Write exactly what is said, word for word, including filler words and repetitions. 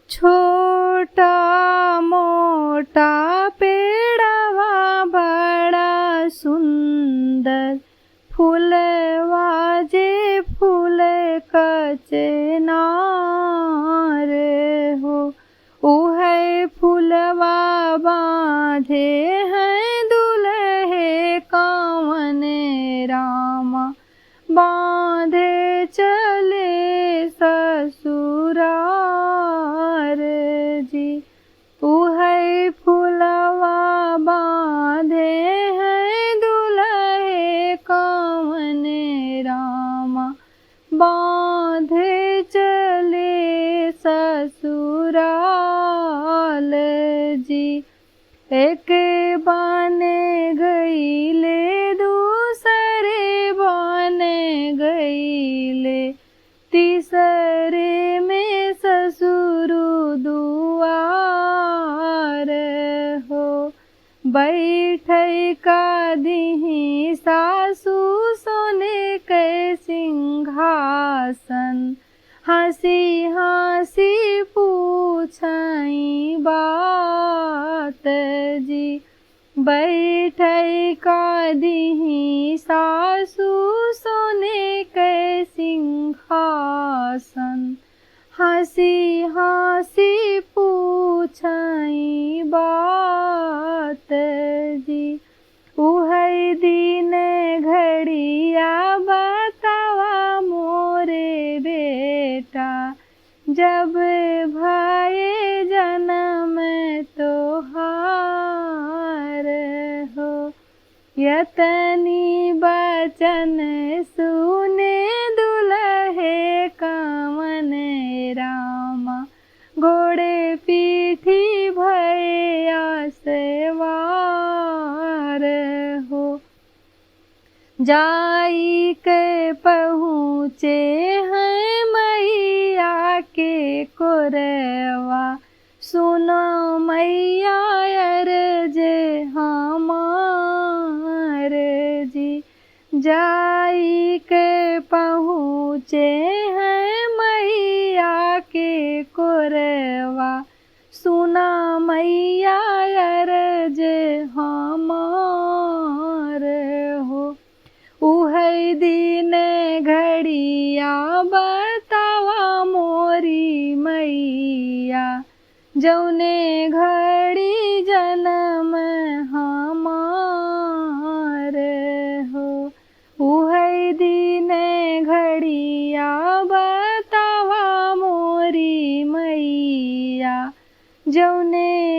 छोटा मोटा पेड़वा बड़ा सुंदर, फुलवा जे फूल कचनार हो। उहै फुलवा बाँधे हैं दुलहे कवन रामा, बाँधे चले ससुरार जी। उहै फुलवा बाँधे हैं दुलहे कवन रामा, बाँधे चले ससुराल जी। एक बन गईले, दूसरे बन गईले, तीसरे में ससुर दुआर हो। बैठै का दिहीं सासु सोने के सिंहासन, हँसी हँसी पूछई बात जी। बैठै का दिहीं सासु सोने के सिंहासन, हँसी हँसी पूछई बात जी। उहै दिन घड़िया बतावा मोरे बेटा, जब भए जनम तोहार हो। यतनी बचन सुने दुलहे कवन रामा, गोड़े पीठी भए आसवार हो। जाई के पहुँचे हैं मैया के कोरवा, सुनो मैया अरज हमार जी। जाई के पहुँचे हैं मैया के कोरवा, सुना मैया अरज हमार हो। उहै दिन घड़िया बतावा मोरी मैया, जौने घड़ी जनम हमार हो। उहै दिन घड़िया बतावा मोरी मैया, जौने